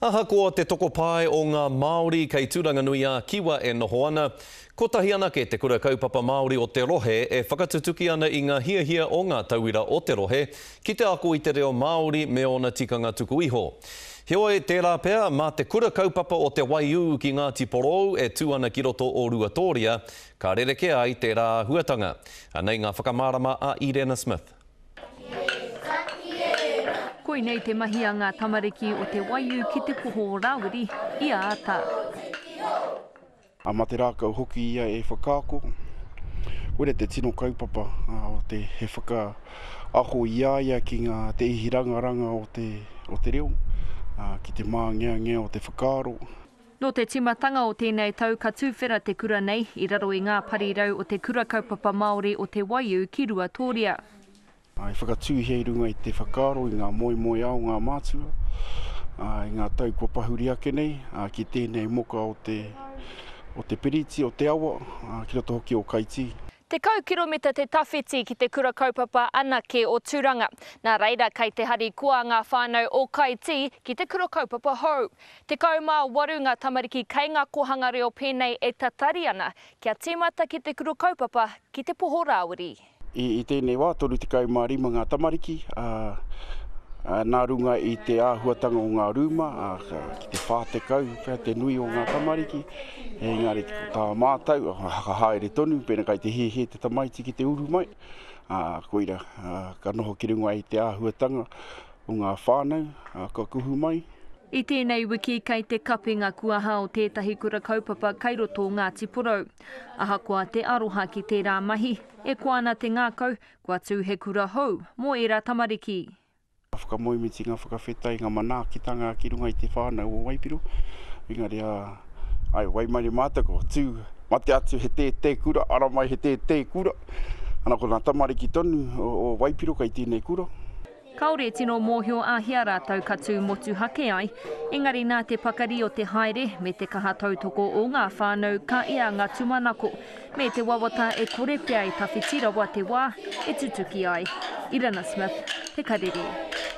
Ahakoa te tokopae o ngā Māori kei Tūranganui-ā-Kiwa e noho ana, kotahi anake te kura kaupapa Māori o te rohe e whakatutuki ana i ngā hiahia o ngā tauira o te rohe ki te ako i te reo Māori me ōna tikanga tuku iho. Heoi, tērā pea, mā te kura kaupapa o Te Waiū ki Ngāti Porou e tū ana ki roto o Ruatōria, ka rerekē ai tērā āhuatanga. Anei ngā whakamārama a Irena Smith. Koinei te mahi a ngā tamariki o Te Waiū ki Te Poho o Rāwiri i a Ata. A ma te rākau hoki ia e whakaako. Koira te tino kaupapa o te he whakaako i a ia ki ngā te ihi rangaranga o te o te reo, ki te māngeangea o te whakaaro. Nō te tīmatanga o tēnei tau ka tuwhera te kura nei i raro i ngā parirau o Te Kura Kaupapa Māori o Te Waiū ki Ruatōria. I whakatūhia i runga i te whakaaro i ngā moemoeā o ngā mātua i ngā tau kua pahuri ake nei ki tēnei moka o te o te piriti, o te awa, ki roto hoki o Kaitī. 10 kiromita te tawhiti ki te kura kaupapa anake o Tūranga. Nā reira kei te harikoa ngā whānau o Kaitī ki te kura kaupapa hou. 18 ngā tamariki kei ngā kōhanga reo pēnei e tatari ana kia tīmata ki te kura kaupapa ki Te Poho Rāwiri. I tēnei wā, 35 ngā tamariki, ā, nā runga i te āhuatanga o ngā rūma, ā, ki te 40 pea te nui o ngā tamariki, engari ko tā mātou, ka haere tonu, pēnā kai te hiahia te tamaiti ki te uru mai, ā, koira, ka noho ki runga i te āhuatanga o ngā whānau, ā, ka kuhu mai. I tēnei wiki kei te kapi ngā kuaha o tētahi kura kaupapa kei roto o Ngāti Porou. Ahakoa te aroha ki tērā mahi, e koa ana te ngākau, kua tū he kura hou mō ērā tamariki. Ngā whakamoemiti, ngā whakawhetai, ngā manaakitanga ki runga i te whānau o Waipiro. Engari, ā, ai, waimarie mātou, kua tū, mate atu he tētē kura, ara mai he tētē kura. Ana, ko ngā tamariki tonu o, o Waipiro kei tēnei kura. Kāore e tino mōhio āhea rātou ka tū motuhake ai, engari nā te pakari o te haere me te kaha tautoko o ngā whānau ka ea ngā tūmanako, me te wawata e kore pea e tawhiti rawa te wā e tutuki ai. Irana Smith, Te Karere.